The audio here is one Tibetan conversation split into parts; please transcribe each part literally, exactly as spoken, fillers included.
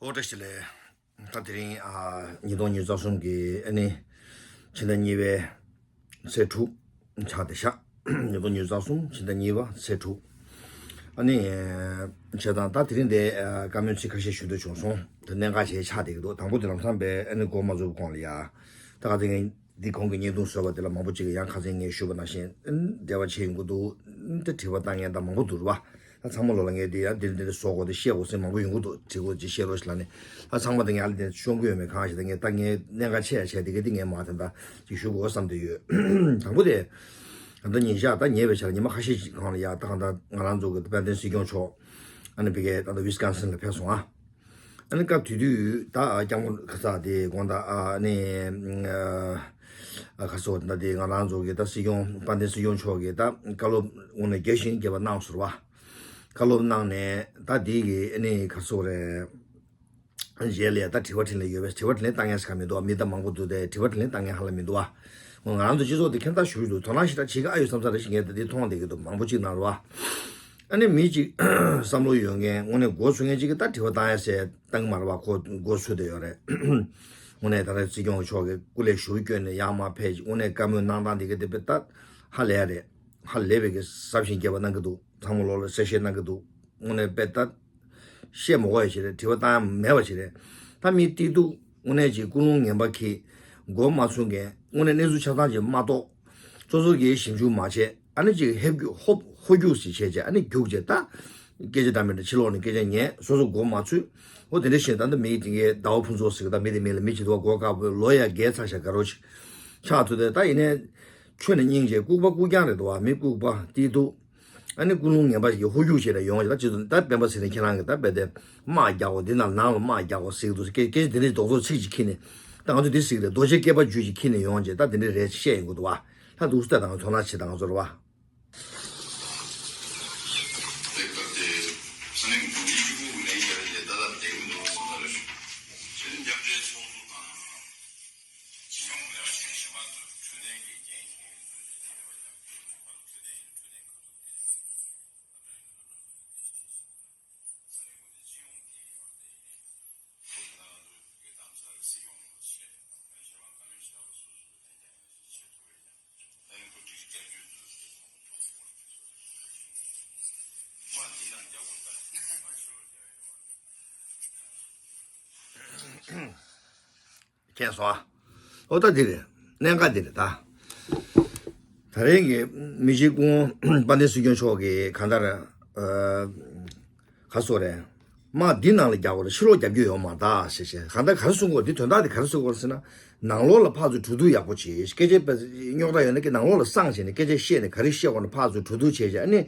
ཨོ་བཀྲ་ཤིས་བདེ་ལེགས། ད་དེ་རིང་ཨ་ཉིས་སྟོང་ཉི་ཤུ་རྩ་གསུམ་གྱི་ཨ་ནི་ཕྱི་ཟླ་གཉིས་པའི་ཚེས་དྲུག་ཆགས་བསྡད་ཤག་ཉིས་སྟོང་ཉི་ཤུ་རྩ་གསུམ་ཕྱི་ཟླ་གཉིས་པ་ཚེས་དྲུག་ཨ་ནི་བྱས་ཙང་ད་དེ་རིང་འདི་ཨ་བཀའ་མོལ་ཚིག་ཁ་ཤས་ཞུ་འདོད་བྱུང་སོང་། དེ་གནད་འགག་ཅིག་ཆགས་བསྡད་ཀྱི་འདུག་དང་པོ་དེ་ལམ་སང་པའི་ཨ་ནི་འགོ་མ་བཙུགས་གོང་ལ་ཡ། ད་ག་ཚོད་ངས་འདི་གོང་གི་བརྙན་ཐུང་བཟོས་པ་དེ་ལ་མང་པོ་ཅིག་གིས་ཡང་ཁ་སང་ངས་ཞུས་པ་ནང་བཞིན་ཨ་ནི་འབྲེལ་བ་བྱས་ཡོང་གི་འདུག་ཨ་ནི་དེ་དྲི་བ་བཏང་མཁན་ད་མང་པོ་འདུག་རེད་བ། ད་ཚང་མ་ལོ་ལ་ངས་འདི་ཡང་འདིར་འདིར་བཟོ་དགོས་དེ་བཤད་དགོས་ཟེར་མང་པོ་ཡོང་གི་འདུག་དྲི་དགོས་ཅིག་བཤད་རོགས་ཞེས་ལབ་ནས། ད་ཚང་མ་ད་ངས་ཨ་ལི་དེ་ཤོང་གི་ཡོད་མེད་གང་ཞིག་ད་ངས་ད་ངས་གནད་འགག་ཆེ་ཡ་ཆེ་དེ་ག་དེ་ངས་མ་ད་ད་ཅིག་ཞུ་དགོས་བསམ་བསྡད་ཡོད། དང་པོ་དེ། ད་ལྟ་ཉིན་ཞག་ད་ཉེ་བའི་ཆར་ཉི་མ་ཁ་ཤས་ཤིག་གང་ལ་ཡ་ད་གང་ད་ང་རང་ཚོ་གི་དཔལ་ལྡན་སྲིད་སྐྱོང་མཆོག་ཨ་ནི་ཕ་གིར་ད་ལྟ་ཝི་སི་ཀོན་སིན་ལ་ཕེབས་སོང་ཨ། ཨ་ནི་སྐབས་དེ་དུས་ད་སྐྱབས་མགོན་ཁ་ས་དེ་དགོངས་དག་ཨ་ནི་ཨ་ཁ་སོ་ད་དེ་ང་རང་ཚོ་གི་ད་སྲིད་སྐྱོང་དཔལ་ལྡན་སྲིད་སྐྱོང་མཆོག་གི་ད་བཀའ་སློབ་དངོས་གནས་རྒྱས་ཤིང་རྒྱས་པ་གནང་སོང་བ། བཀའ་སློབ་གནང་ནས་ད་དེ་གི་ཨ་ནི་ཁ་སོ་རེད། རྗེས་ལ་ད་དྲི་བ་དྲིས་ལན་ཡོད་པས། དྲི་བ་དྲིས་ལན་བཏང་མཁན་ཟེར་ག་མི་འདུག་མི་ད་མང་པོ་འདུག་སྟེ་དྲི་བ་དྲིས་ལན་བཏང་མཁན་ཧ་ལམ་མི་འདུག་བ། ང་རང་ཚོ་སྤྱི་ཚོགས་དེ་ཁྱད་མཚར་ཞིག་འདུག་དོ་སྣང་ཞེ་དྲག་བྱེད་ཀྱི་ཨ་ཡོད་བསམ་ས་རེ་ཞིག་ངས་ད་འདི་མཐོང་བསྡད་ཀྱི་འདུག་མང་པོ་ཅིག་ནང་རེད་བ། ཨ་ནི་མི་གཅིག་བསམ་བློ་ཡོད་མཁན་དངོས་གནས་མགོ་ཚོས་མཁན་གཅིག་གིས་ད་དྲི་བ་བཏང་ཡ་ཟེར་བཏང་གི་མ་རེད་བ། ཁོ་མགོ་ཚོས་བསྡད་ཡོད་རེད། དངོས་གནས་ད་ལྟ་སྲིད་སྐྱོང་མཆོག་གིས་སྐུ་ལས་ཞུ་བསྐྱོན་ནས་ཡར་མར་ཕེབས་ཅིག་དངོས་གནས་བཀའ་མོལ་གནང་སྟངས་དེ་ག་དེ་དཔེ་ད་ཧ་ལས་ཡ་རེད། ཧ་ལས་པའི་གི་ཟབ་ཞིང་རྒྱས་པ་གནང་གི་འདུག་ཚང་མ་ལོག་ལ་གསལ་བཤད་གནང་གི་འདུག་དངོས་གནས་དཔེ་ད། བཤད་མ་དགོས་ཡ་ཞིག་རེད། དྲི་བ་བཏང་ཡ་མེད་པ་ཞིག་རེད། ད་མི་སྐྱིད་སྡུག་དངོས་གནས་ཅིག་ཀུན་སློང་ངན་པ་གིས་མགོ་མ་ཚོས་མཁན་དངོས་གནས་གནས་ཚུལ་ཆ་ཚང་ཅིག་མ་རྟོགས། སོ་སོ་གིས་ཞིབ་འཇུག་མ་བྱས་ཨ་ནི་ཅིག་ཧེབ་རྒྱུག་ཧོབ་ཧོ་རྒྱུག་ཞིག་བྱས་བྱས་ཨ་ནི་རྒྱུག་བྱས་ད། སྐད་ཆ་འདྲ་མི་འདྲ་ཕྱི་ལོགས་ནས་སྐད་ཆ་ཉན་སོ་སོ་མགོ་མ་ཚོས། འོ་དེ་འདྲ་བྱས་ད་ལྟ་མི་དེ་གའི་ཟླ་བ་ཕུན་ཚོགས་ཟེར་གི་ད་མི་དེ་མི་ལ་མི་ཅིག་འདུག་བ་མགོ་དཀར་པོའི་ལོ་ཡ་རྒས་ཚར་ཤག་དགའ་རོགས་ཆགས་ཐུབ་དེ་ད་ཡིན་ནའི། ཆོས་ནི་སྙིང་རྗེ་ལྐུགས་པ་ལྐུགས་རྐྱང་རེད་འདུག་བ་མི་ལྐུགས་པ་སྐྱིད་སྡུག་ཨ་ནི་ཀུན་སློང་ངན་པ་ཞིག་གིས་ཧོ་རྒྱུག་བྱས་ནས་ཡོང་བ་ཞིག་ད་སྤྱི་ཚོགས་ད་སྤེན་པ་ཚེ་རིང་ཁྱེད་རང་གིས་ད་རྦད་དེ་དམག་རྒྱག་དགོས་འདི་ནང་ནང་ལ་དམག་རྒྱག་དགོས་ཟེར་གི་འདུག་སྐད་སྐད་ཆ་དེ་འདྲའི་རྡོག་རྡོག་ཚིག་ཅིག་ཁྱེར་ནས་ད་ང་ཚོ་འདི་ཟེར་གི་རེད། རྡོ་རྗེ་སྐེད་པ་འཇུས་ཅིག་ཁྱེར་ནས་ཡོང་བྱས་ད་དེ་འདྲའི་རེད་བཤད་ཡོང་གི་འདུག་བ། ད་འདུག་སེ་ད་ང་ཚོ་ན་ཆེ་ད་ང་ཚོ་རེད་བ། མཁྱེན་སོང་ཨ། ཨོ་ད་འདི་རེད། གནད་འགག་འདི་རེད་ད། ད་རེས་ཀྱི་མི་གཅིག་སྐུ་ངོ་དཔལ་ལྡན་སྲིད་སྐྱོང་མཆོག་གིས་གང་ལྟར་ཨ། ག་སོ་རེད། དམག་འདི་ནང་ལ་རྒྱག་དགོས་རེད། ཕྱི་ལོགས་རྒྱབ་རྒྱུ་ཡོད་མ་རེད་ད་ཞེས་བཤད། གང་ལྟར་ག་རེ་གསུང་དགོས་འདི་དོན་དག་འདི་ག་རེ་གསུང་དགོས་ཟེར་ན། ནང་ལོགས་ལ་ཕར་ཚུར་གྲོས་བསྡུར་ཡག་པོ་བྱེད། སྐད་ཆ་དཔེ་རྙོག་དྲ་ཡོད་ན་ཀྱི་ནང་ལོགས་ལ་སངས་བྱས་ནས་སྐད་ཆ་བཤད་ནས་ག་རེ་བཤད་དགོས་ན་ཕར་ཚུར་གྲོས་བསྡུར་བྱས་བྱས་ཨ་ནི།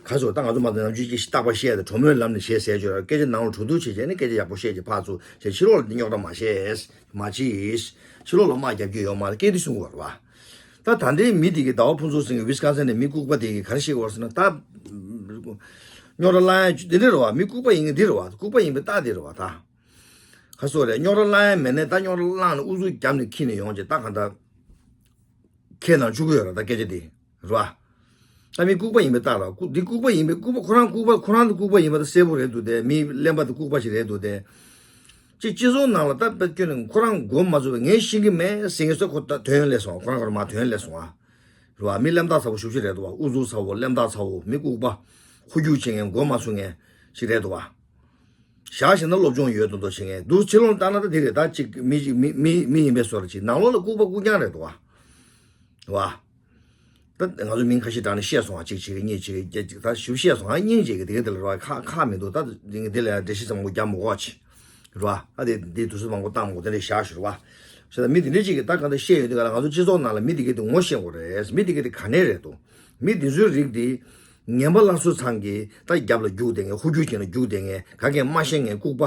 ག་ཚོད་ད་ང་ཚོ་མ་གཏོགས་ནམ་རྒྱུན་གྱི་རྟག་པར་བཤད་དེ་གྲོས་མོལ་ལམ་ནས་བཤད་ཟེར་བརྗོད་ར་སྐད་ཆ་ནང་ལ་གྲོས་བསྡུར་བྱེད་བྱས་ནས་སྐད་ཆ་ཡག་པོ་བཤད་ཀྱི་ཕར་ཚུར་བྱས་ཕྱི་ལོགས་ལ་རྙོག་དྲ་མ་བཤད། མ་བྱེད། ཕྱི་ལོགས་ལ་དམག་རྒྱག་རྒྱུ་ཡོད་མ་རེད་སྐད་དེ་གསུང་དགོས་རེད་བ། ད་ད་ལྟའི་མི་དེ་གི་ཟླ་བ་ཕུན་ཚོགས་ཟེར་མཁན་ཝི་སི་ཀོན་སིན་ནས་མི་ལྐུགས་པ་དེ་གི་ག་རེ་བཤད་དགོས་རེད་ཟེར་ན་ད། རྙོག་དྲ་བསླང་ཡ་འདི་འདྲ་རེད་བ་མི་ལྐུགས་པ་ཡིན་གི་འདི་རེད་བ་ལྐུགས་པ་ཡིན་པའི་རྟགས་འདི་རེད་བ་ད། ག་སོ་རེད་རྙོག་དྲ་བསླང་ཡ་མེད་ནས་ད་རྙོག་དྲ་བསླངས་ནས་ཨུ་ཚུགས་བརྒྱབ་ནས་ཁྱེར་ནས་ཡོང་བྱས་ད་གང་ལྟར། ཁས་ནང་བཅུག་གི་ཡོད་ར་ད་སྐད་ཆ་དེ། རེད་བ། ད་མི་ལྐུགས་པ་ཡིན་པའི་རྟགས་ར་ལྐུགས་འདི་ལྐུགས་པ་ཡིན་པའི་ལྐུགས་པ་ཁོ་རང་ལྐུགས་པ་ཁོ་རང་དེ་ལྐུགས་པ་ཡིན་པ་ད་གསལ་པོ་རེད་འདུག་སྟེ་མི་གླེན་པ་དེ་ལྐུགས་པ་ཞིག་རེད་འདུག་སྟེ། ཅིག་སྤྱི་ཚོགས་ནང་ལ་ད་དཔེ་སྐྱོན་ནས་ཁོ་རང་མགོ་མ་ཚོས་པ་ངས་ཤེས་ཀྱི་མེད་ཟེར་མཁན་ཚོ་ཁོ་ད་དོན་ལས་སོང་བ་ཁོ་རང་ཁོ་རང་མ་དོན་ལས་སོང་བ། རེད་བ་མི་གླེན་རྟགས་ཚ་བོ་ཞེ་པོ་ཅིག་རེད་འདུག་བ་ཨུ་ཚུགས་ཚ་བོ་གླེན་རྟགས་ཚ་བོ་མི་ལྐུགས་པ། ཧོ་རྒྱུག་བྱེད་མཁན་མགོ་མ་ཚོས་མཁན་ཞིག་རེད་འདུག་བ། བཞག་བཞག་ན་སློབ་སྦྱོང་ཡོད་མདོག་མདོག་བྱེད་མཁན་འདུག་ཕྱི་ལོགས་ལྟ་ན་ད་དེ་རེད་ད་ཅིག་མི་ཅིག་མི་མི་མི་ཡིན་པའི་བཟོ་འདྲ་ཅིག་ནང་ལོགས་ལ་ལྐུགས་པ་ལྐུགས་རྐྱང་རེད་འདུག་བ། བ། ད་ང་ཚོ་མིང་ཁ་ཤས་བགྲངས་ནས་བཤད་སོང་བ་གཅིག་བྱེད་ཀྱི་གཉིས་བྱེད་ཀྱི་ད་ཞིབ་བཤད་སོང་ང་སྙིང་རྗེ་གི་དེ་ག་དེ་ལ་ར་ཁག་ཁག་མི་འདུག་ད་འདི་ལ་འགྲེལ་བཤད་ཚང་མ་རྒྱབ་མ་དགོས་ཅི། ར་ཨ་དེ་འདི་དུས་ཚོད་མང་པོ་བཏང་མ་དགོས་དེ་འདྲ་བཞག་ཞུ་ར་བ། ཞེ་ད་མི་དེ་འདྲ་ཅིག་གིས་ད་གང་ལྟར་བཤད་ཡོད་དུས་ག་ལ་ང་ཚོ་སྤྱི་ཚོགས་ནང་ལ་མི་དེ་ག་དེ་ངོ་ཤེས་དགོས་རེད། མི་དེ་ག་དེ་ག་ནས་རེད་འདུག་མི་དེ་ཚོའི་རིགས་དེ། ངན་པ་སླར་གསོ་ཚང་གི་ད་རྒྱབ་ལ་རྒྱུག་བསྡད་མཁན་ཧུ་རྒྱུག་བྱས་ན་རྒྱུག་བསྡད་མཁན་ག་གེ་མ་ཤེས་མཁན་ལྐུགས་པ།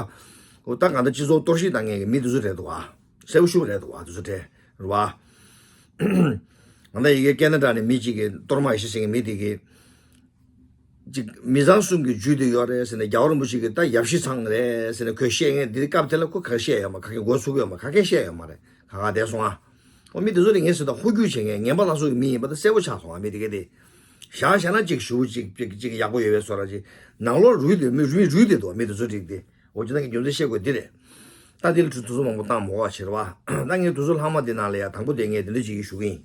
ཨོ་ད་གང་ལྟར་སྤྱི་ཚོགས་གཏོར་བཤིག་བཏང་མཁན་གྱི་མི་དེ་ཚོ་རེད་འདུག་བ། གསལ་པོ་ཞུ་བ་རེད་འདུག་བ་དེ་ཚོ་དེ་རེད་བ། ང་ད་ཡི་གེ་ཀེ་ན་ཌ་ནས་མི་གཅིག་གིས་གཏོར་མ་ཡེ་ཤེས་ཟེར་མཁན་མི་དེ་གིས། ཅིག་མི་ཚང་གསུམ་གྱི་རྒྱུད་དེ་ཡོད་རེད་ཟེར་ནས་རྒྱལ་བ་རིན་པོ་ཆེ་གིས་ད་ཡབ་གཞིས་ཚང་རེད་ཟེར་ནས་ཁོས་བཤད་མཁན་དེ་སྐབས་དེ་ལ་ཁོ་ག་བཤད་ཡོད་མ་ག་གེ་མགོ་ཚུགས་ཡོད་མ་ག་གེ་བཤད་ཡོད་མ་རེད་ག་ག་བསྡད་སོང་ཨ། ཨོ་མི་དེ་ཚོ་ལ་ངས་ཟེར་ད་ཧུ་རྒྱུག་བྱེད་མཁན་ངན་པ་ལྷ་སོགས་ཀྱི་མི་ཡིན་པ་ད་གསལ་པོ་ཆགས་སོང་ཨ་མི་དེ་ག་དེ། བཞག་བཞག་ན་ཅིག་ཞུ་ཅིག་ཅིག་ཅིག་ཡག་པོ་ཡོད་པའི་བཟོ་འདྲ་ཅིག་ནང་ལོགས་རུལ་དེ་མི་རུལ་རུལ་དེ་འདུག་མི་དེ་ཚོ་རིགས་དེ། འོ་ཅི་ད་ངས་རྒྱུ་མཚན་བཤད་དགོས་འདི་རེད། ད་འདི་ལ་དུས་ཚོད་མང་པོ་བཏང་མ་དགོས་པ་བྱེད་རེད་བ། ད་ངས་དུས་ཚོད་ལྷག་མ་འདི་ནང་ལ་ཡ་དང་པོ་དེ་ངས་དེ་འདྲ་ཅིག་ཞུ་གི་ཡིན།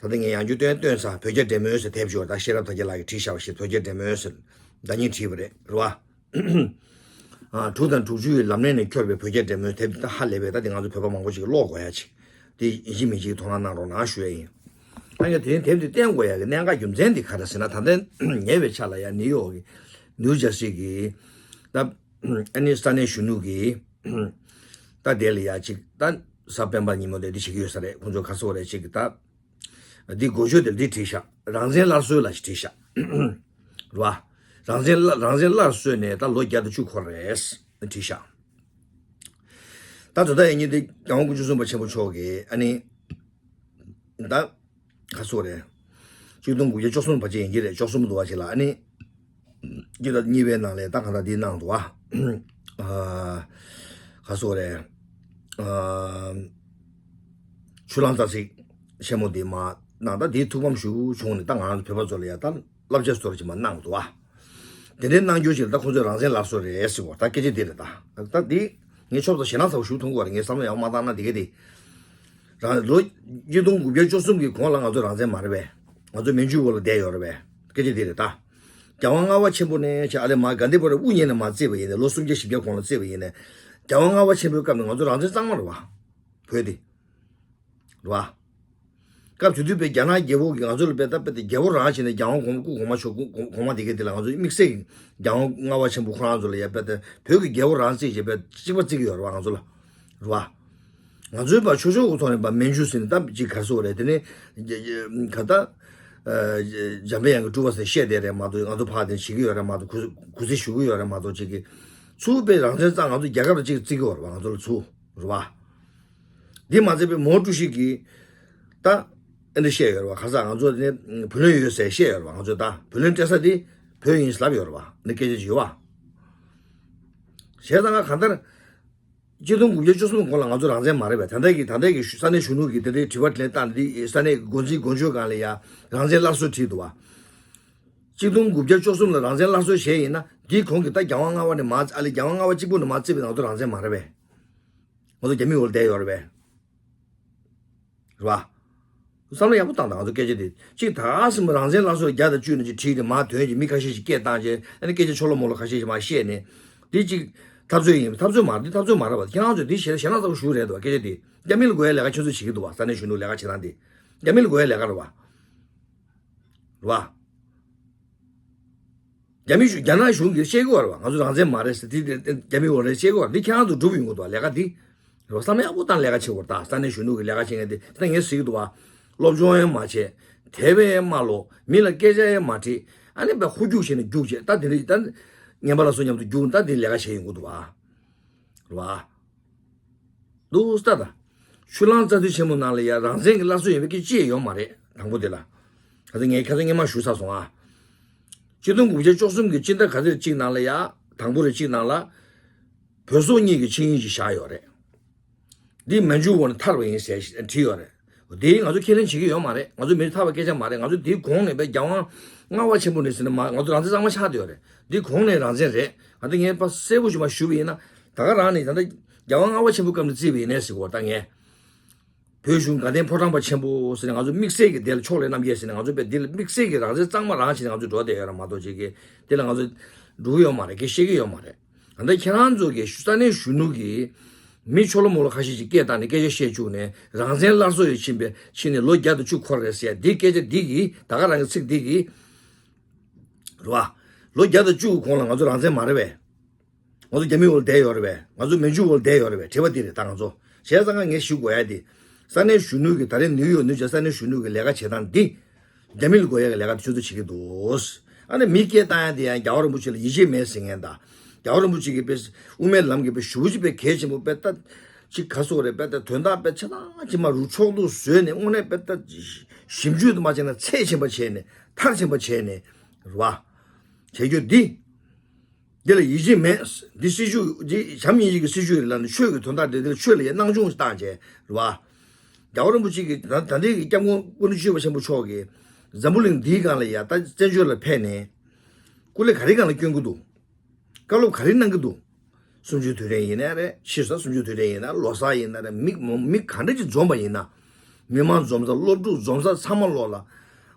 ད་ལྟ་ངས་ཡང་རྒྱུ་སྟོན་སྟོན་ས་བོད་རྒྱ་འབྲེལ་མོལ་ཟེར་དེབ་ཞིག་ཡོད་རེད། ད་ཤེས་རབ་དར་རྒྱས་ལགས་ཀྱིས་བྲིས་བཞག་པ་ཞིག་བོད་རྒྱ་འབྲེལ་མོལ་ཟེར་ཟླ་ཉིན་བྲིས་པ་རེད་རེད་བ། ཨ། དྲུག་དང་དྲུག་ཅུའི་ལམ་སྣེ་ནས་འཁྱོར་བའི་བོད་རྒྱ་འབྲེལ་མོལ་དེབ་འདི་ད་ཧ་ལས་པས། ད་འདི་ང་ཚོ་བོད་པ་མང་པོ་ཞིག་གིས་ཀློག་དགོས་ཡ་ཅིག་དེ་ཡིན་གཅིག་མིན་གཅིག་དོ་སྣང་གནང་རོགས་གནང་ཞུ་ཡ་ཡིན། ཨ་ཡ། དེ་རིང་དེབ་འདི་བསྟན་དགོས་ཡ་གི་གནད་འགག་རྒྱུ་མཚན་འདི་ག་རེ་ཟེར་ན། ད་ལྟ་ཉེ་བའི་ཆར་ལ་ཡ་ནིའུ་ཡོག་གི་ནིའུ་ཇར་སི་གི་ད་ཨ་ནི་ས་གནས་གཞོན་ནུ་གི་ད་དེ་ལ་ཡ་ཅིག་ད་གཟའ་སྤེན་པ་ཉིན་མོ་དེ་འདི་བྱེད་ཀྱི་ཡོད་ས་རེད། ཁོང་ཚོ་ག་ཚོད་རེད་ཅིག་ད། འདི་འགོ་བརྗོད་དེ་འདི་བྲིས་ཤག་རང་བཙན་སླར་གསོའི་ལ་ཞིག་བྲིས་ཤག་རེད་བ། རང་བཙན་སླར་རང་བཙན་སླར་གསོས་ནས་ད་ལོ་བརྒྱ་དང་བཅུ་འཁོར་རེད་བྲིས་ཤག་ད་དོ་ད་ཡིན་གྱི་འདི་རྒྱལ་དབང་སྐུ་ཕྲེང་གསུམ་པ་ཆེན་པོ་མཆོག་གིས་ཨ་ནི་ད་ག་ཚོད་རེད། ཆིག་སྟོང་དགུ་བརྒྱ་བཅུ་གསུམ་བར་ཆད་ཡིན་གྱི་རེད། བཅུ་གསུམ་འདུག་བ་ཅིག་ལ་ཨ་ནི། སྤྱི་ཟླ་གཉིས་པའི་ནང་ལས་ད་གང་ལྟར་འདི་གནང་འདུག་ཨ། ཨ། ག་སོགས་རེད། ཨ། ཆུ་གླང་རྩ་ཚིག་ཆེན་མོ་འདི་མ་གནང་། ད་འདི་ཐུགས་ཕམ་ཞུ་བྱུང་ནས་ད་ང་རང་ཚོ་བོད་པ་ཚོ་ལ་ཡ་ད་བསླབ་བྱ་བཟོ་འདྲ་ཅིག་མ་གནང་འདུག་ཨ། དེ་འདྲའི་གནང་རྒྱུ་ཅིག་ལ་ད་ཁོང་ཚོས་རང་བཙན་སླར་གསོ་རེད་ཟེར་བ་ད་སྐད་ཆ་འདི་རེད་ད། ད་འདི་ངས་ཆོབ་ཚོ་ཞེ་ན་ཚ་བོ་ཞུ་ཐུབ་ཀྱི་རེད། ངས་བསམ་བློ་ཡང་མ་བཏང་ན་འདི་ག་འདི། རང་ལོ་ཉིས་སྟོང་དགུ་བརྒྱ་བཅུ་གསུམ་གྱི་གོང་ལ་ང་ཚོ་རང་བཙན་མ་རེད་པས། ང་ཚོ་མན་ཇུ་འོག་ལ་བསྡད་ཡོད་རེད་པས། སྐད་ཆ་འདི་རེད་ད། རྒྱལ་དབང་ལྔ་པ་ཆེན་པོ་ནས་བྱས་ཨ་ལེ་མ་གྷན་དྷི་བར་དབུ་བརྙེས་ནས་མ་བརྩིས་པ་ཡིན་ནའི་ལོ་སུམ་བརྒྱ་བཞི་བརྒྱ་གོང་ལ་བརྩིས་པ་ཡིན་ནའི། རྒྱལ་དབང་ལྔ་པ་ཆེན་པོའི་སྐབས་ནས་ང་ཚོ་རང་བཙན་གཙང་མ་རེད་པ། བོད་འདི། རེད་པ། སྐབས་དེ་དུས་པའི་རྒྱ་ནག་རྒྱལ་པོ་གིས་ང་ཚོ་ལ་དཔེ་ད་དཔེ་དེ་རྒྱལ་པོ་རང་བྱས་ནས་རྒྱལ་དབང་གོང་སྐུ་གོང་མ་མཆོག་སྐུ་གོང་མ་དེ་གའི་དེ་ལ་ང་ཚོ་དམིགས་བསལ་གྱི་རྒྱལ་དབང་ལྔ་པ་ཆེན་པོ་ཁོ་རང་ཚོ་ལ་ཡ་དཔེ་དེ་བོད་ཀྱི་རྒྱལ་པོ་རང་བརྩིས་བྱས་དཔེ་གཅིག་པ་བརྩི་གི་ཡོད་རེད་པ་ང་ཚོ་ལ། རེད་པ། ང་ཚོའི་བར་ཆོས་ཕྱོགས་ཀྱི་ཐོག་ནས་བར་མན་ཇུ་ཟེར་ནས་ད་ཅིག་ག་རེ་ཟེར་དགོས་རེད། དེ་ནས་ག་ད་འཇམ་དཔལ་དབྱངས་ཀྱི་སྤྲུལ་པ་ཟེར་བཤད་བསྡད་རེད་མ་གཏོགས། ང་ཚོ་ཕར་དེ་བྱེད་ཀྱི་ཡོད་རེད་མ་གཏོགས། གུས་གུས་བརྩི་ཞུ་གི་ཡོད་རེད་མ་གཏོགས། ཅིག་གི་ཚུར་དཔེ་རང་བཙན་གཙང་ང་ཚོ་རྒྱལ་ཁབ་ལ་ཅིག་བརྩི་གི་ཡོད་རེད་པ་ང་ཚོ་ལ་ཚུར། རེད་པ། འདི་མ་ཚད་པའི་མའོ་ཀྲུའུ་ཞི་གིས་ད་ཨེ་འདྲ་བཤད་ཡོད་རེད་པ། ཁ་སང་ང་ཚོ་དེ་ནས་བུ་ལོན་ཡོད་ཟེར་བཤད་ཡོད་རེད་པ། ང་ཚོ་ད་བུ་ལོན་སྤྲད་ས་དེ་བོད་ཡིན་ཟེར་ལབ་ཡོད་རེད་པ། འདི་སྐད་ཆ་ཅིག་ཡོད་པ། བྱས་ཙང་ང་གང་ལྟར། ཆིག་སྟོང་དགུ་བརྒྱ་བཅུ་གསུམ་གོང་ལ་ང་ཚོ་རང་བཙན་མ་རེད་པས། ད་ལྟ་གི་ད་ལྟ་གི་ས་གནས་གཞོན་ནུ་གི་དེ་འདྲའི་དྲི་བ་དྲིས་ལན་བཏང་ནས་འདི་ས་གནས་འགོ་འཛིན་འགོ་བརྗོད་སྒང་ལ་ཡ་རང་བཙན་སླར་གསོ་བྲིས་འདུག་པ། ཆིག་སྟོང་དགུ་བརྒྱ་བཅུ་གསུམ་ལ་རང་བཙན་སླར་གསོ་བྱས་ཡིན་ན་འདིའི་གོང་གི་ད་རྒྱལ་དབང་ལྔ་པ་ནས་མར་ཨ་ལེ་རྒྱལ་དབང་ལྔ་པ་གཅིག་པུ་ནས་མར་བརྩིས་པའི་ང་ཚོ་རང་བཙན་མ་རེད་པས། ང་ཚོ་རྒྱ་མིའི་འོག་ལ་བསྡད་ཡོད་རེད་པས། རེད་པ། བསམ་བློ་ཡག་པོ་བཏང་དང་། ང་ཚོ་སྐད་ཆ་དེ་གཅིག་ད་ག་ཟེར་མོ་རང་བཙན་སླར་གསོ་བརྒྱ་དང་བཅུ་ནས་ཅིག་བྲིས་ཏེ་མར་དོན་གྱི་མི་ཁ་ཤས་ཤིག་སྐད་བཏང་བྱས་ཨ་ནི་སྐད་ཆ་ཆོ་ལོ་མོ་ལོ་ཁ་ཤས་ཤིག་མར་བཤད་ནས་འདི་གཅིག་འཐབ་རྩོད་ཡིན། འཐབ་རྩོད་མ་རེད། འདི་འཐབ་རྩོད་མ་རེད་པ། ཁྱེད་རང་ཚོས་འདི་ཞེ་ཞེ་ན་ཚ་པོ་ཞུ་རེད་འདུག་པ། སྐད་ཆ་དེ་རྒྱ་མི་ལ་དགོས་ཡ་ལས་ཀ་ཁྱོད་ཚོས་བྱེད་ཀྱི་འདུག་པ། ས་གནས་གཞོན་ནུ་ལས་ཀ་བྱེད་སྟངས་དེ་རྒྱ་མི་ལ་དགོས་ཡ་ལས་ཀ་རེད་པ། རེད་པ། རྒྱ་མི་གཞུང་རྒྱ་ནག་གཞུང་གིས་བཤད་ཀྱི་ཡོད་རེད་པ། ང་ཚོ་རང་བཙན་མ་རེད་ཟེར་དེ་དེ་རྒྱ་མི་འོག་རེད་བཤད་ཀྱི་ཡོད་རེད། འདི་ཁྱེད་རང་ཚོ་སྒྲུབ་ཡོང་གི་འདུག་པ། ལས་ཀ་འདི་རེད་པ། བསམ་བློ་ཡག་པོ་བཏང་ལས་ཀ་བྱེད་དགོས་རེད། ད་ས་གནས་གཞོན་ནུ་གི་ལས་ཀ་བྱེད་མཁན་དེ་ད་ངས་ཟེར་གྱི་འདུག་པ། སློབ་སྦྱོང་ཡང་མ་བྱས། དེབ་ཡང་མ་ཀློག་མི་ལ་སྐད་ཆ་ཡང་མ་དྲིས། ཨ་ནི་དཔེ་ཧོལ་རྒྱུག་བྱས་ནས་རྒྱུག་བྱས་ད་དེ་འདྲ་ད་ངན་པ་ལ་སོ་མཉམ་དུ་རྒྱུག་ད་འདི་ལས་ཀ་བྱས་ཡོང་གི་འདུག་པ། རེད་པ། འདུག་སེ་ལྟ་དང་། ཆུ་གླང་རྩ་མདུད་ཆེན་མོ་ནང་ལ་ཡ་རང་བཙན་གྱི་སླར་གསོ་ཡིན་པའི་སྐད་ཅི་ཡང་ཡོད་མ་རེད། དང་པོ་དེ་ལ། ཁ་སང་ངས་ཁ་སང་སྔོན་མ་ཞུས་ཚར་སོང་ཨ། ཆིག་སྟོང་དགུ་བརྒྱ་བཅུ་གསུམ་གྱི་སྤྱི་ཟླ་ག་ཚོད་གཅིག་ནང་ལ་ཡ། དང་པོ་རེ་གཅིག་ནང་ལ། བོད་སོག་གཉིས་ཀྱི་ཆིངས་ཡིག་ཅིག་བཞག་ཡོད་རེད། འདི་མན་ཇུ་འོག་ནས་ཐར་བ་ཡིན་ཟེར་བྲིས་ཡོད་རེད། དེ་ང་ཚོ་ཁས་ལེན་བྱེད་ཀྱི་ཡོད་མ་རེད། ང་ཚོ་མི་རིགས་ཐར་བའི་སྐད་ཆ་མ་རེད། ང་ཚོ་དེའི་གོང་ནས་དཔེ་རྒྱལ་དབང་ལྔ་པ་ཆེན་པོ་ནས་ཟེར་ནས་མ་ང་ཚོ་རང་བཙན་གཙང་མ་ཆགས་བསྡད་ཡོད་རེད། དེའི་གོང་ནས་རང་བཙན་རེད། ང་ཚོ་ངས་ཕར་གསལ་པོ་ཞིག་མ་ཞུས་པ་ཡིན་ན་ད་ག་རང་ནས་ད་ལྟ་རྒྱལ་དབང་ལྔ་པ་ཆེན་པོའི་སྐབས་ནས་བརྩིས་པ་ཡིན་ནའི་ཟེར་གོ་ད་ངས། བོད་གཞུང་དགའ་ལྡན་ཕོ་བྲང་པ་ཆེན་པོ་ཟེར་ནས་ང་ཚོ་དམིགས་བསལ་གྱི་དེ་ལ་ཕྱོགས་ལས་རྣམ་རྒྱལ་ཟེར་ནས་ང་ཚོ་དཔེ་འདི་ལ་དམིགས་བསལ་གྱི་རང་བཙན་གཙང་མ་རང་བྱས་ནས་ང་ཚོ་འགྲོ་བསྡད་ཡོད་ར་མ་གཏོགས་ཅིག་གི་དེ་ལ་ང་ཚོ་འགྲོ་གི་ཡོད་མ་རེད། སྐད་ཆ་བཤད་ཀྱི་ཡོད་མ་རེད། ད་ལྟ་ཁྱེད་རང་ཚོ་གི་ས་གནས་གཞོན་ནུ་གི་མི་ཆོ་ལོ་མོ་ལོ་ཁ་ཤས་ཤིག་སྐད་བཏང་ནས་སྐད་ཆ་བཤད་བཅུག་ནས་རང་བཙན་སླར་གསོ་ཡོད་ཕྱིན་པའི་ཕྱིན་ནས་ལོ་བརྒྱ་དང་བཅུ་འཁོར་རེད་ཟེར་ཡ་འདི་སྐད་ཆ་འདི་གིས་ད་ག་རང་གི་ཚིག་འདི་གིས་རེད་པ། ལོ་བརྒྱ་དང་བཅུ་གི་གོང་ལ་ང་ཚོ་རང་བཙན་མ་རེད་པས། ང་ཚོ་རྒྱ་མིའི་འོག་ལ་བསྡད་ཡོད་རེད་པས། ང་ཚོ་མན་ཇུ་འོག་ལ་བསྡད་ཡོད་རེད་པས། དྲི་བ་འདི་རེད་ད་ང་ཚོ། བྱས་ཙང་ང་ངས་ཞུ་དགོས་ཡ་འདི། ས་གནས་གཞོན་ནུ་གི་ད་རེས་ནིའུ་ཡོག་ནུབ་བྱས་ས་གནས་གཞོན་ནུ་གི་ལས་ཀ་བྱེད་སྟངས་འདི། རྒྱ་མི་ལ་དགོས་ཡ་གི་ལས་ཀ་དེ་ཆུ་ཚོད་བྱེད་ཀྱི་འདུག་ཨ་ནི་མི་སྐད་བཏང་ཡ་དེ་ཡང་རྒྱལ་བ་རིན་པོ་ཆེ་ལ་ཡིད་ཆེས་མེད་ཟེར་མཁན་དང་། རྒྱལ་བ་རིན་པོ་ཆེ་གི་དཔེ་དབུ་མའི་ལམ་གྱི་དཔེ་ཞེ་པོ་ཅིག་དཔེ་གལ་ཆེན་པོ་དཔེ་ལྟ། ཅིག་ག་སོགས་རེད་དཔེ་ལྟ་དོན་དག་དཔེ་ཆ་ཚང་ཅིག་མ་རུ་ཕྱོགས་བསྡུས་བཟོས་ནས་དངོས་གནས་དཔེ་ལྟ། ཞིབ་འཇུག་དུ་མ་བྱས་ན་ཚད་ཆེན་པོ་བྱས་ནས་མཐར་ཕྱིན་པ་བྱས་ནས་རེད་བ། བྱེད་རྒྱུ་འདི། འདི་ལ་ཡིད་ཆེས་མེད། འདི་སྲིད་ཇུས་འདི་བྱམས་སྙིང་རྗེ་གི་སྲིད་ཇུས་རེད་ལབ་ནས་ཆོས་ཀྱི་དོན་དག་འདི་འདི་ལ་ཆོས་ལ་ཡ་སྣང་ཆུང་བཏང་བྱས་རེད་བ། རྒྱལ་བ་རིན་པོ་ཆེ་གིས་ད་ད་ལྟའི་གི་སྐྱབས་མགོན་སྐུ་ན་གཞོན་པ་ཆེན་པོ་མཆོག་གིས་འཛམ་བུ་གླིང་འདིའི་སྒང་ལ་ཡ་ད་བཙན་བྱོལ་ལ་ཕེབས་ནས་སྐུ་ལས་ག་རེ་སྒང་ལ་སྐྱོན་གྱི་འདུག་བཀའ་སློབ་ག་རེ་གནང་གི་འདུག་གསུམ་བཅུའི་དུས་དྲན་ཡིན་ནའི་རེད། ཕྱི་ཟླ་གསུམ་བཅུའི་དུས་དྲན་ཡིན་ན། ལོ་གསར་ཡིན་ན་རེད། མི་མི་ག་འདྲ་ཅིག་འཛོམས་པ་ཡིན་ན། མི་མང་འཛོམས་ས། སློབ་ཕྲུག་འཛོམས་ས་ཚང་མ་ལོག་ལ།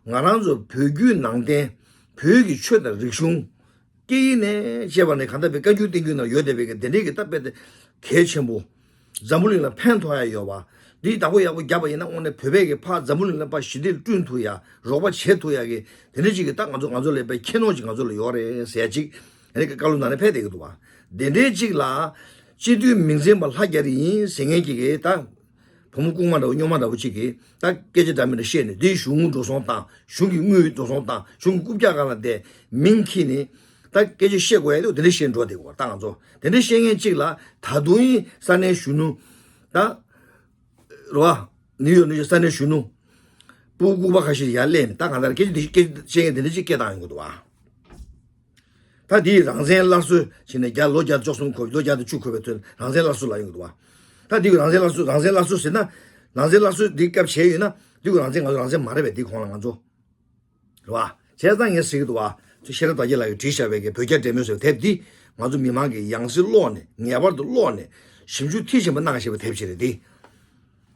ང་རང་ཚོ་བོད་བརྒྱུད་ནང་བསྟན། བོད་ཀྱི་ཆོས་དང་རིག་གཞུང་། སྐད་ཡིག་ནས་བཤད་པ་ནས་གང་ལྟར་བའི་བཀའ་འགྱུར་བསྟན་འགྱུར་ནང་ཡོད་བསྡད་པའི་གི་དེ་འདྲའི་གི་ད་དཔེ་དེ་གལ་ཆེན་པོ། འཛམ་བུ་གླིང་ལ་ཕན་ཐོགས་ཡ་ཡོད་པ། འདི་བདག་པོ་ཡག་པོ་བརྒྱབ་པ་ཡིན་ན། དངོས་གནས་བོད་པའི་གི་ཕར་འཛམ་བུ་གླིང་ལ་ཕར་ཞི་བདེ་བསྐྲུན་ཐུབ་ཡ། རོགས་པ་བྱེད་ཐུབ་ཡ་གི་དེ་འདྲ་ཅིག་གི་ད་ང་ཚོ་ང་ཚོ་ལ་དཔེ་ཁྱད་ནོར་ཅིག་ང་ཚོ་ལ་ཡོད་རེད་ཟེར་ཡ་ཅིག་ཨ་ནི་བཀའ་སློབ་ནང་ནས་ཕེབས་བསྡད་ཀྱི་འདུག་བ། དེ་འདྲའི་ཅིག་ལ་སྤྱི་འཐུས་མིང་འཛིན་པ་ལྷ་རྒྱ་རི་ཡིན་ཟེར་མཁན་གྱི་གི་ད། བུ་མོ་ལྐུགས་མ་འདྲ་བོ་རྙོག་མ་འདྲ་བོ་གཅིག་གིས་ད་སྐད་ཆ་འདྲ་མི་འདྲ་བཤད་ནས། འདིའི་གཞུང་འགྲོ་སོང་བཏང་། གཞུང་གི་དངུལ་འགྲོ་སོང་བཏང་། གཞུང་གི་རྐུབ་བཀྱག་སྒང་ལ་བསྡད། མིང་འཁྱེར་ནས་ད་སྐད་ཆ་བཤད་དགོས་ཡ་དེ་དེ་འདྲ་བཤད་འགྲོ་བསྡད་ཀྱི་ཡོད་རེད། ད་ང་ཚོ་དེ་འདྲ་བཤད་མཁན་གཅིག་ལ་ད་དུང་ཡིན་ས་གནས་གཞོན་ནུ་ད་རེད་བ། ནིའུ་ཡོག་ནིའུ་ཡོག་ས་གནས་གཞོན་ནུ་སྤུ་གུ་ལྐུགས་པ་ཁ་ཤས་ཡར་སླེབས་ནས། ད་གང་ལྟར་སྐད་ཆ་དེ་སྐད་བཤད་མཁན་དེ་འདྲ་གཅིག་སྐད་བཏང་ཡོང་གི་འདུག་བ། ད་འདི་རང་བཙན་སླར་གསོ་བྱས་ནས་བརྒྱ། ལོ་བརྒྱ་དང་བཅུ་གསུམ་འཁོར། ལོ་བརྒྱ་དང་བཅུ་འཁོར་བའི་དུས་རང་བཙན་སླར་གསོ་ལབ་ཡོང་གི་འདུག་བ། ད་འདི་རང་བཙན་སླར་གསོ། རང་བཙན་སླར་གསོ་ཟེར་ན། རང་བཙན་སླར་གསོ་འདི་སྐབས་བྱས་ཡོད་ན། འདི་རང་བཙན་ང་ཚོ་རང་བཙན་མ་རེད་པས། འདི་གོང་ལ་ང་ཚོ། རེད་བ། བྱས་ཙང་ངས་ཟེར་གྱི་འདུག་བ། ཤེས་རབ་དར་རྒྱས་ལགས་ཀྱིས་བྲིས་བཞག་པའི་གི་བོད་རྒྱ་འབྲེལ་མོལ་ཟེར་བའི་དེབ་འདི་ང་ཚོ་མི་མང་གིས་ཡང་སེ་ཀློག་ནས། ངེས་པར་དུ་ཀློག་ནས་ཞིབ་འཇུག་མཐིལ་ཕྱིན་པ་གནང་ཞེས་པའི་དེབ་ཅིག་རེད་འདི།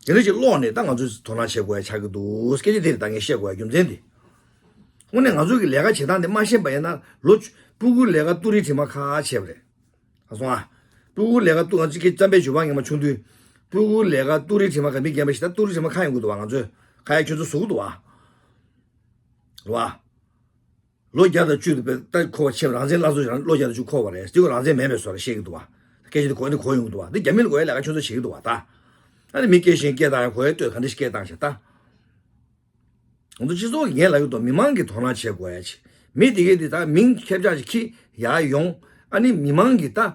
དེ་འདྲ་ཅིག་ཀློག་ནས་ད་ང་ཚོས་དོ་སྣང་བྱེད་དགོས་ཡ་ཆགས་ཀྱི་འདུག་སྐད་ཆ་དེ་རེད། ད་ངས་བཤད་དགོས་ཡ་རྒྱུ་མཚན་དེ། དངོས་གནས་ང་ཚོ་གི་ལས་ཀ་བྱེད་སྟངས་དེ་མ་ཤེས་པ་ཡིན་ན། ལོ་བཅུ་སྤུ་གུའི་ལས་ཀ་ཏུ་རིའི་དྲི་མ་ཁ་བྱས་པ་རེད། ཨ་སོང་ཨ། སྤུ་གུའི་ལས་ཀ་ཏུ། ང་ཚོ་གི་གཙང་པའི་ཇོ་བོ་ངས་མ་ཆུང་དུས། སྤུ་གུའི་ལས་ཀ་ཏུ་རིའི་དྲི་མ་ཁ། མི་རྒན་པ་ཞིག་ད་ཏུ་རིའི་དྲི་མ་ཁ་ཡོང་གི་འདུག་བ། ང་ཚོས་ཁ་ཡ་ཁྱོད་ཚོ་ཟུག་གི་འདུག་བ། རེད་བ། ལོ་བརྒྱ་དང་བཅུ་དེ་ད་འཁོར་བ་ཆེ་བ། རང་བཙན་སླར་གསོ་རང་ལོ་བརྒྱ་དང་བཅུ་འཁོར་བ་རེད། དེ་ག་རང་བཙན་མེད་པའི་བཟོ་འདྲ་བཤད་ཀྱི་འདུག་བ། སྐད་ཆ་དེ་གོ་ནི་གོ་ཡོང་གི་འདུག་བ། འདི་རྒྱ་མི་ལ་གོ་ཡ་ལས་ཀ་ཁྱོད་ཚོ་བྱེད་ཀྱི་འདུག་བ་ད། ཨ་ནི་མི་སྐད་གཞན་སྐད་བཏང་ཡ་གོ་ཡ་ལྟོས། ག་འདྲ་ཞིག་སྐད་བཏང་ཤག་ད། ང་ཚོ་སྤྱི་ཚོགས་ངས་ལབ་ཀྱི་འདུག་མི་མང་གིས་དོ་སྣང་བྱེད་དགོས་ཡ་ཆེ། མི་དེ་གས་དེ་ད་མིང་ཁྱབ་བསྒྲགས་ཅིག་ཁྱི་ཡར་ཡོང་། ཨ་ནི་མི་མང་གིས་ད།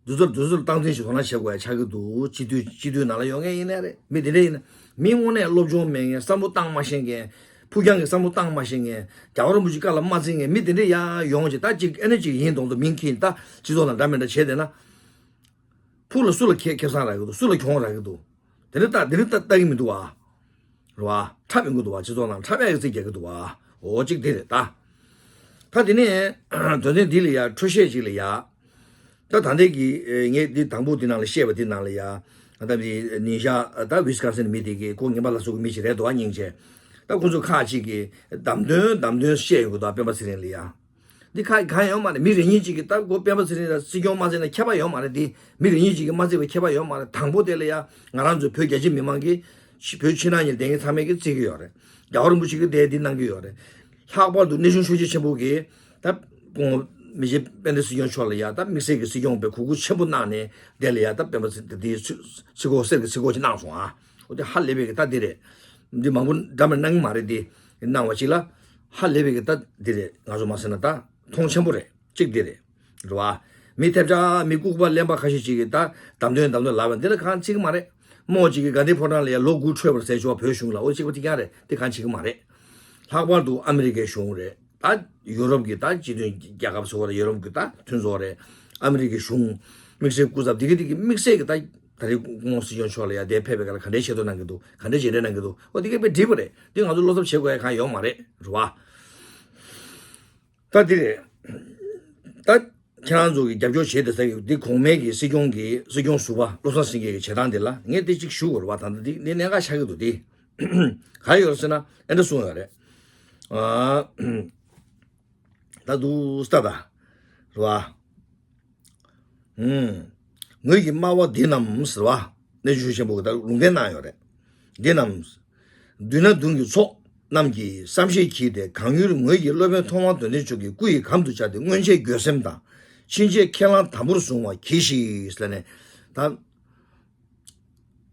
དུས་ཚོད་དུས་ཚོད་སྟངས་འཛིན་ཞིག་དོ་སྣང་བྱེད་དགོས་ཡ་ཆགས་ཀྱི་འདུག་སྤྱི་འཐུས་སྤྱི་འཐུས་ནང་ལ་ཡོང་མཁན་ཡིན་ནའི་རེད། མི་དེ་འདྲ་ཡིན་ན། མི་དངོས་གནས་སློབ་སྦྱོང་མེད་མཁན། བསམ་བློ་བཏང་མ་ཤེས་མཁན། ཕུགས་རྒྱང་གི་བསམ་བློ་བཏང་མ་ཤེས་མཁན། རྒྱལ་བ་རིན་པོ་ཆེའི་བཀའ་ལ་མ་བརྩི་མཁན་མི་དེ་འདྲ་ཡར་ཡོང་བྱས། ད་ཅིག་ཨེ་ནི་ཅིག་ཡིན་མདོག་མདོག་མིང་འཁྱེར། ད་སྤྱི་ཚོགས་ནང་འདྲ་མི་འདྲ་བྱས་བསྡད་ན། ཕུགས་ལ་སུ་ལ་ཁེ་ཁེ་བཟང་རག་གི་འདུག་སུ་ལ་གྱོང་རག་གི་འདུག་དེ་འདྲ་ལྟ་དེ་འདྲ་ལྟ་ལྟ་གི་མི་འདུག་བ། རེད་བ། འཁྲབ་ཡོང་གི་འདུག་བ། སྤྱི་ཚོགས་ནང་འཁྲབ་ཡག་གི་རྩིས་རྒྱག་གི་འདུག་བ། འོ་གཅིག་དེ་རེད་ད། ད་དེ་ནས་དོན་ཚན་འདི་ལ་ཡ་འཕྲོས་བཤད་ཅིག་ལ་ཡ། ད་ད་ལྟའི་གི་ངས་འདི་དང་པོ་འདི་ནང་ལ་བཤད་པ་འདི་ནང་ལ་ཡ། ད་འདི་ནིང་ཤ་ད་ཝི་སི་ཀོན་སིན་མི་དེ་གི་ཁོ་ངན་པ་ལ་སོགས་ཀྱི་མི་ཞིག་རེད་འདུག་བ། སྙིང་རྗེ། ད་ཁོ་ཚོ་ཁག་ཅིག་གིས་བདམས་ཐོན་བདམས་ཐོན་བཤད་ཡོང་གི་འདུག་སྤེན་པ་ཚེ་རིང་ལ་ཡ། འདི་ཁ་གང་ཡོད་མ་རེད། མི་རེ་གཉིས་ཅིག་གིས་ད་ཁོ་སྤེན་པ་ཚེ་རིང་ལ་སྲིད་སྐྱོང་མ་བརྩིས་ན་ཁྱད་པར་ཡོད་མ་རེད། འདི་མི་རེ་གཉིས་ཅིག་གིས་མ་བརྩིས་པའི་ཁྱད་པར་ཡོད་མ་རེད། དང་པོ་དེ་ལ་ཡ་ང་རང་ཚོ་བོད་རྒྱ་ཆེ་མི་མང་གིས་ཕྱི་བོད་ཕྱི་ནང་གཉིས་ལ་བསྡད་མཁན་ཚང་མས་ཀྱིས་བརྩི་གི་ཡོད་རེད། རྒྱལ་བ་རིན་པོ་ཆེ་གིས་དེ་འདི་གནང་གི་ཡོད་རེད། ལྷག་པར་དུ་གནས་ཆུང་ཆོས་རྗེ་ཆེན་པོ་གིས་ད་སྐུ་ངོ་མི་རྗེ་དཔལ་ལྡན་སྲིད་སྐྱོང་མཆོག་ལ་ཡ་ད་དམིགས་བསལ་གྱི་སྲིད་སྐྱོང་བའི་གུས་བཀུར་ཆེན་པོ་གནང་ནས་དེ་ལ་ཡ་ད་སྤེན་པ་ཚེ་འདི་ཚེ་གོ་གསེར་གྱི་ཚེ་གོ་ཅིག་གནང་སོང་ཨ། འོ་དེ་ཧ་ལས་པའི་གི་ད་འདི་རེད། འདི་མང་པོ་འདྲ་མིན་གནང་གི་མ་རེད། འདི་གནང་བ་ཅིག་ལ་ཧ་ལས་པའི་གི་ད་འདི་རེད། ང་ཚོ་མ་ཟེར་ན་ད་མཐོང་ཆེན་པོ་རེད། གཅིག་འདི་རེད། རེད་བ། མི་ཐེབས་ཆག་མི་ལྐུགས་པ་གླེན་པ་ཁ་ཤས་ཅིག་གིས་ད་བདམས་ཐོན་བདམས་ཐོན་ལབ་པ་འདི་ལ་གང་བྱེད་ཀྱི་མ་རེད། མོ་གཅིག་གིས་དགའ་ལྡན་ཕོ་བྲང་ལ་ཡ་ལོ་དགུ་འཕྲོད་པར་ཟེར་ཆོག་བོད་གཞུང་ལ། འོ་གཅིག་པ་དེ་ཀྱང་རེད། དེ་གང་བྱེད་ཀྱི་མ་རེད། ལྷག་པར་དུ་ཨ་མི་རི་ཀའི་གཞུང་རེད། ད་ཡུ་རོབ་ཀྱི་ད་སྤྱི་མཐུན་རྒྱལ་ཁབ་ཚོ་རེད། ཡུ་རོབ་ཀྱི་ད་མཐུན་ཚོགས་རེད། ཨ་མི་རི་ཀའི་གཞུང་། དམིགས་བསལ་སྐུ་ཚབ་དེ་གི་དེ་གི་དམིགས་བསལ་གྱི་ད་ད་རེས་སྐུ་ངོ་སྲིད་སྐྱོང་མཆོག་ལ་ཡ་དེ་ཕེབས་པའི་སྐབས་ལ་ག་འདྲའི་ཆེ་མཐོང་གནང་གི་འདུག་ག་འདྲའི་རྗེས་དྲན་གནང་གི་འདུག་འོ་དེ་གི་དཔེ་འགྲིག་པ་རེད། དེ་ང་ཚོ་བློ་འཚབ་བྱེད་དགོས་ཡ་གང་ཡོད་མ་རེད། རེད་བ། ད་འདི་རེད། ད་ཁྱེད་རང་ཚོ་གི་རྒྱབ་སྐྱོར་བྱེད་དེ་ས་གི་འདི་གོང་མའི་གི་སྲིད་སྐྱོང་གི་སྲིད་སྐྱོང་ཟུར་པ་བློ་བཟང་སེང་གེ་གི་བྱེད་སྟངས་འདི་ལ་ངས་འདི་གཅིག་ཞུ་དགོས་རེད་བ། ད་ལྟ་འདི་འདི་གནད་འགག་ཆགས་ཀྱི་འདུག་འདི་ག་ཡོད་རེད་ཟེར་ན་ཨེ་འདྲ་གསུངས་ཡོད་རེད། ཨ། ད་དུ་ས་ད་རེད་བ། ངོས་ཀྱི་སྨྲ་བ་འདི་རྣམས་ཟེར་བ། གནས་ཆུང་ཆེན་པོ་གི་ད་ལུང་བསྟན་གནང་ཡོད་རེད། འདི་རྣམས། མདུན་ན་མདུན་གྱི་ཚོགས་རྣམས་ཀྱིས་བསམ་ཤེས་བགྱིས་ཏེ། གང་ཡུལ་ངོས་ཀྱི་སློབ་དཔོན་ཐུབ་དབང་དོན་ལྡན་མཆོག་གི་སྐུ་ཡི་གམ་དུ་བཅར་ཏེ། སྔོན་ཆད་འགྱོད་སེམས་དང་། ཕྱིན་ཆད་ཁས་བླངས་དམ་པོར་བཟུང་བར་གྱིས་ཤིག་ཟེར་ནས་ད།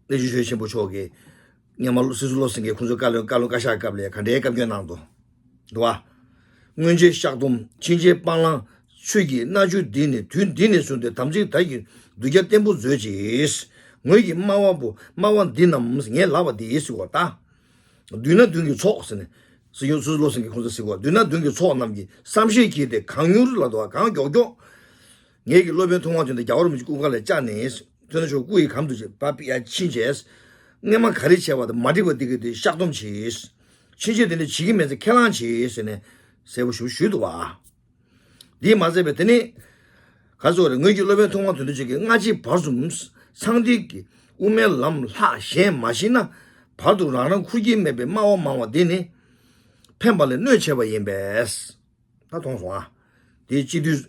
གནས་ཆུང་ཆོས་ཆེན་པོ་མཆོག་གིས་སྔོན་མ་སྲིད་ཟུར་བློ་སེང་གེ་ཁོང་ཚོའི་བཀའ་བློན་བཀའ་བློན་བཀའ་ཤག་སྐབས་ལ་ག་འདྲའི་བཀའ་བཀྱོན་གནང་འདུག་འདུག་བ། སྔོན་ཆད་བཤགས་སྡོམ་ཕྱིན་ཆད་སྤང་བླང་ཆོས་ཀྱི་མནར་གཅོད་འདི་ནི་དུས་འདི་ནས་བཟུང་སྟེ་དམ་ཚིག་དར་གྱི་གདུལ་བྱ་བརྟན་པོ་མཛོད་ཅིག་ངོས་ཀྱི་སྨྲ་བ་པོ་སྨྲ་བ་འདི་རྣམས་ངས་ལབ་པ་འདི་ཟེར་བ་ད། མདུན་ན་མདུན་གྱི་ཚོགས་ཟེར་ནས། སྲིད་སྐྱོང་སྲིད་ཟུར་བློ་སེང་གེ་ཁོང་ཚོ་ཟེར་བ། མདུན་ན་མདུན་གྱི་ཚོགས་རྣམས་ཀྱིས་བསམ་ཤེས་བགྱིས་ཏེ། གང་མྱུར་ལ་དོ་གང་མགྱོགས་མགྱོགས། ངེད་ཀྱི་སློབ་དཔོན་ཐུབ་དབང་དོན་ལྡན་རྒྱལ་བ་རིན་པོ་ཆེ་སྐུ་མཁར་ལ་བཅར་ནས། ཐོན་ཆོག་སྐུ་ཡི་གམ་དུ་བཅར་བ་ཕྱིན་ཆད། སྔོན་མ་ག་རེ་བྱས་པ་དང་མ་འགྲིག་པ་འདི་གི་དེ་བཤགས་སྡོམ་གྱིས། ཕྱིན་ཆད་དེ་འདྲ་བྱེད་ཀྱི་མེད་ཚེ་ཁས་བླངས་གྱིས་ཟེར་ནས་གསལ་པོ་ཞུ་ཞུས་འདུག་བ། འདིས་མ་ཟད་པའི་དེ་ནི། ག་ཚོད་རེད། ངོས་ཀྱི་སློབ་དཔོན་ཐོག་མ་དོན་དུ་གཅིག་གིས། སྔ་ཕྱི་བར་གསུམ་ཚངས་ཐིག་གི་དབུ་མའི་ལམ་ལྷག་གཞན་མ་ཤེས་ན། བར་དུ་རང་རང་ཁུར་གྱིས་མེད་པའི་སྨྲ་བ་མང་བ་འདི་ནི། ཕན་པ་ལས་གནོད་ཆེ་བ་ཡིན་པས། ད་མཐོང་སོང་ཨ། དེ་སྤྱི་འཐུས་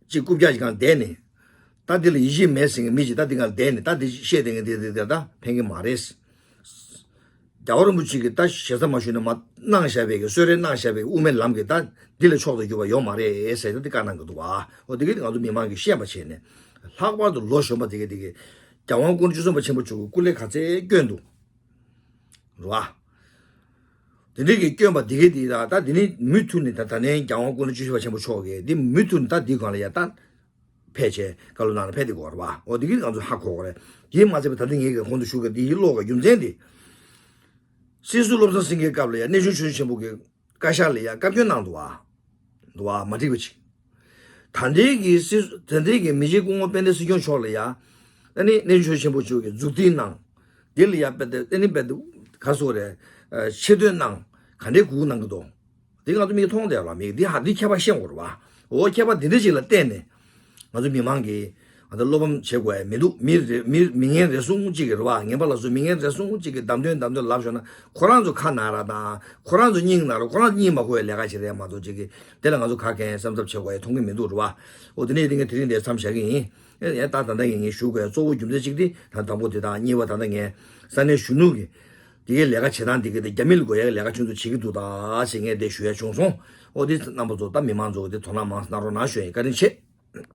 གཅིག་རྐུབ་བཀྱག་ཅིག་སྒང་བསྡད་ནས། ད་དེ་ལ་ཡིད་ཆེས་མེད་ཟེར་མཁན་མི་ཅིག་ད་དེ་སྒང་བསྡད་ནས་ད་དེ་བཤད་བསྡད་མཁན་དེ་དེ་དེ་ད་ཕན་གྱི་མ་རེད། རྒྱལ་བ་རིན་པོ་ཆེ་གིས་ད་ཞེ་ས་མ་ཞུས་ན་མ་གནང་བཞག་པའི་གི་གསོལ་རས་གནང་བཞག་པའི་དབུ་མའི་ལམ་གྱི་ད་འདི་ལས་མཆོག་ཏུ་གྱུར་པ་ཡོད་མ་རེད་ཟེར་ད་དེ་བཀའ་གནང་གི་འདུག་བ། འོ་དེ་གི་ང་ཚོ་མི་མང་གིས་ཤེས་པ་བྱས་ནས། ལྷག་པར་དུ་ལོ་གཞོན་པ་དེ་གི་དེ་གི་རྒྱལ་དབང་སྐུ་ཕྲེང་བཅུ་གསུམ་པ་ཆེན་པོ་མཆོག་གི་སྐུ་ལས་ག་ཚད་བསྐྱོན་འདུག་རེད་བ། དེ་འདྲའི་གི་བསྐྱོན་པ་དེ་གི་དེ་ད་ད་དེ་ནི་མུ་མཐུད་ནས་ད་ད་ནས་རྒྱལ་དབང་སྐུ་ཕྲེང་བཅུ་བཞི་པ་ཆེན་པོ་མཆོག་གིས་དེ་མུ་མཐུད་ནས་ད་དེ་སྒང་ལ་ཡ་ད། ཕལ་ཆེར་བཀའ་སློབ་གནང་ན་ཕལ་དེ་དགོས་རེད་བ། འོ་དེ་གི་ང་ཚོ་ཧ་གོ་དགོས་རེད། དེ་མ་ཚད་པ་ད་ལྟ་ངེད་ཀྱི་གོང་དུ་ཞུ་གི་འདི་ཡི་ཀློག་གི་རྒྱུ་མཚན་དེ། སྲིད་ཟུར་བློ་བཟང་སེང་གེའི་སྐབས་ལ་ཡང་གནས་ཆུང་ཆོས་རྗེ་ཆེན་པོ་གི་བཀའ་ཤག་ལ་ཡང་བཀའ་བཀྱོན་གནང་འདུག་བ། འདུག་བ་མ་འགྲིག་པ་ཅིག་ད་ལྟའི་གི་སྲིད་ད་ལྟའི་གི་མི་རྗེ་སྐུ་ངོ་དཔལ་ལྡན་སྲིད་སྐྱོང་མཆོག་ལ་ཡང་། ཨ་ནི་གནས་ཆུང་ཆོས་རྗེ་ཆེན་པོ་མཆོག་གི་མཛུབ་ཐེལ་གནང་། དེ་ལ་ཡང་དཔེ་དེ་ཨ་ནི་དཔེ་དེ་ག་སོ་རེད། ཆེ་བསྟོད་གནང་། ག་འདྲའི་གུ་གུ་གནང་གི་འདུག་དེ་ང་ཚོ་མིག་མཐོང་བསྡད་ལ་མིག་འདི་ཧ་འདི་ཁྱད་པར་ཤེས་དགོས་རེད་བ། འོ་ཁྱད་པར་འདི་འདྲ་ཅིག་ལ་བརྟེན་ནས། ང་ཚོ་མི་མང་གིས་ང་ཚོ་བློ་ཕམ་བྱེད་དགོས་ཡ་མི་འདུག་མི་རེ་མི་མི་ངན་རེ་ཟུང་གཅིག་གིས་རེད་བ། ངན་པ་ལ་སོགས་མི་ངན་རེ་ཟུང་གཅིག་གིས་བདམས་ཐོན་བདམས་ཐོན་ལབ་ཤོར་ན་ཁོ་རང་ཚོ་ཁ་ན་ར་དང་ཁོ་རང་ཚོ་སྙིང་ན་ར་ཁོ་རང་ཚོ་གཉིད་མ་ཁུག་ཡ་ལས་ཀ་ཞིག་རེད་མ་གཏོགས་གཅིག་གིས་དེ་ལ་ང་ཚོ་ཁ་གན་བསམ་ཚབ་བྱེད་དགོས་ཡ་མཐོང་གི་མི་འདུག་རེད་བ། འོ་དེ་ནས་དེ་ངས་དེ་རིང་འདིར་མཚམས་བཞག་གི་ཡིན། ཡང་ད་ད་ལྟ་ངས་ངས་ཞུ་དགོས་ཡ་གཙོ་བོ་རྒྱུ་མཚན་གཅིག་དེ་ད་དང་པོ་དེ་དང་གཉིས་པ་ད་ལྟ་ངས་ས་གནས་གཞོན་ནུ་གི་དེ་གའི་ལས་ཀ་བྱེད་སྟངས་དེ་གའི་དེ་རྒྱ་མི་ལ་དགོས་ཡ་གི་ལས་ཀ་ཆུང་ཆུང་བྱེད་ཀྱི་འདུག་ད་ཞེས་ངས་དེ་ཞུ་ཡ་བྱུང་སོང་། ཨོ་དེ་རྣམ་པ་ཚོ་ད་མི་མང་ཚོ་དེ་དོ་སྣང་མང་གནང་རོགས་གནང་ཞུ་ཡ་ཡིན། བཀའ་དྲིན་ཆེ།